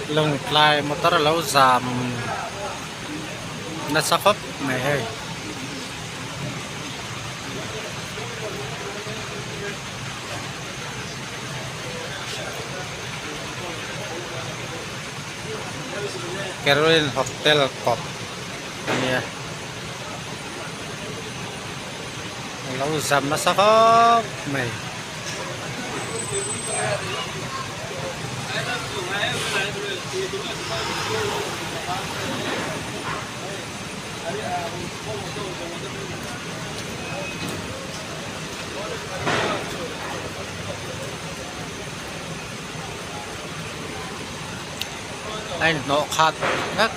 Lawngtlai motor a lo zam nasa khawp mai hei. Caroline hotel kawt a nia a lo zam nasa khawp mai. A inhnawh khat vek.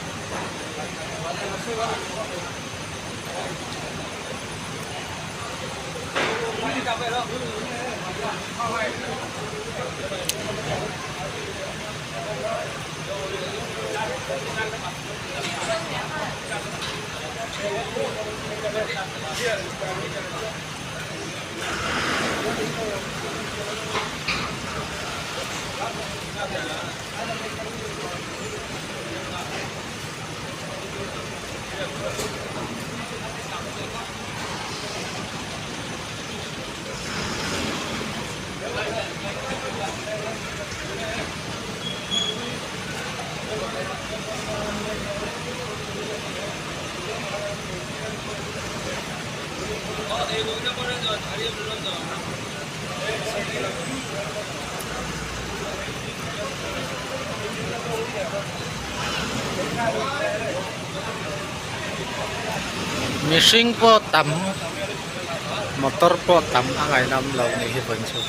Mihring pawh tam motor pawh tam a ngaihnawm lo ni hi vawiin chu.